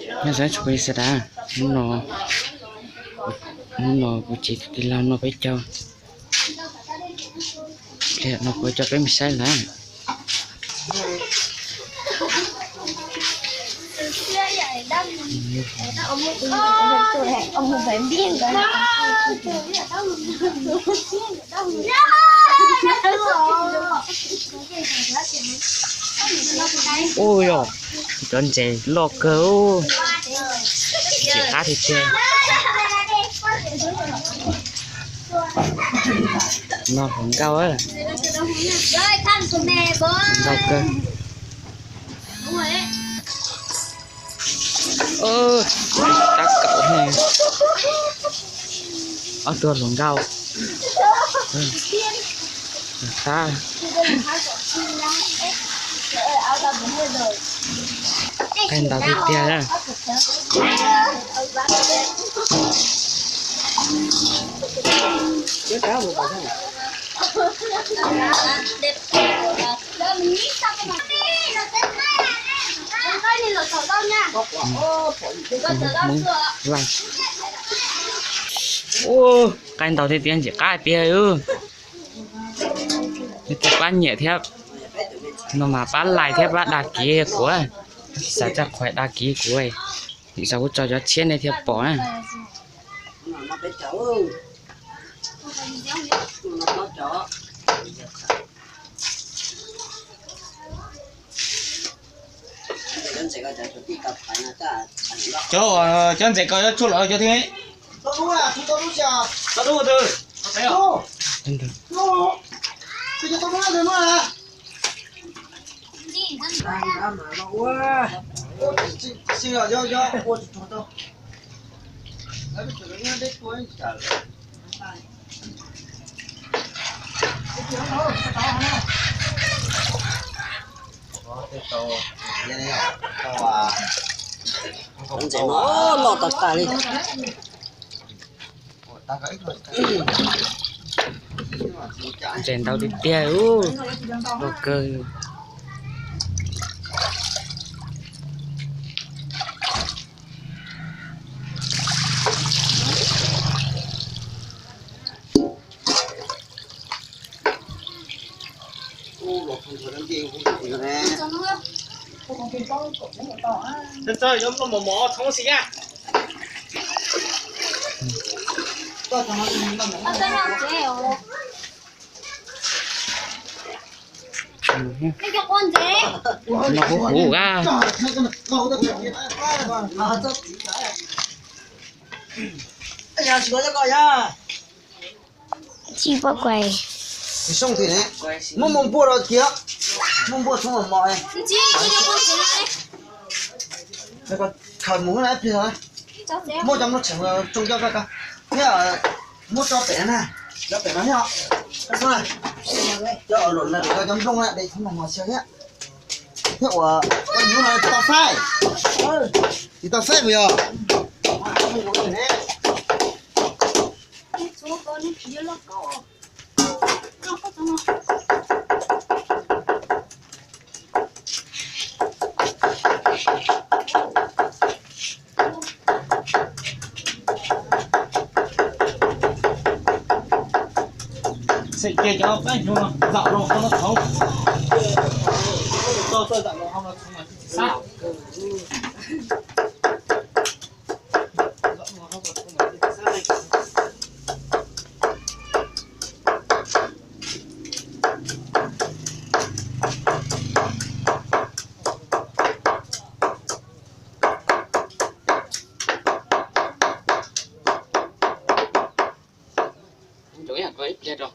Nyob zoo tsoom phooj ywg sawv daws, hnub no, hnub no kuv tsev tus tij laug noj peb caug, pliag no kuv coj peb mus saib lawm. Ub yog, cov ntses loj kawg, tsis qab tiag tiag. No hluas nkauj, hluas nkauj kawg. Tab kaum, ob tug hluas nkauj. Tab, qaij ntau tiag tiag. Ua, qaij ntau tiag tiag, ntxim qab tiag. Tus pab nyiam thiab, no mas pab like thiab pab đăng ký kuv, xav txog qhov đăng ký kuv, nim no kuv tso cov tshiab nej thiaj pom na. Cov, cov ntses ko cov tshuaj los cov twg? Ntses no loj tas tas li. Ntses ntau tiag tiag, loj kawg. No huv huv a. Tsis pom kuai. Muab muaj npuaj rau kiag, muaj npuaj txhob mos mos. Khaws mus na, muab cov nplooj tsheem tsoo coj koj, thiab muab tso pem na, tso pem no thiab. Cov luam na, cov nplooj na, de txhob mos mos xyaw thiab. Thiab ua, ua nyuv no tsis tau faib, tsis tau faib puas yog? Xeem kiag cov kab hnyuv no zaum los hauv no txhoov, txhoov zaum los hauv no txhoov mas tsis xab. Ib pliag rau.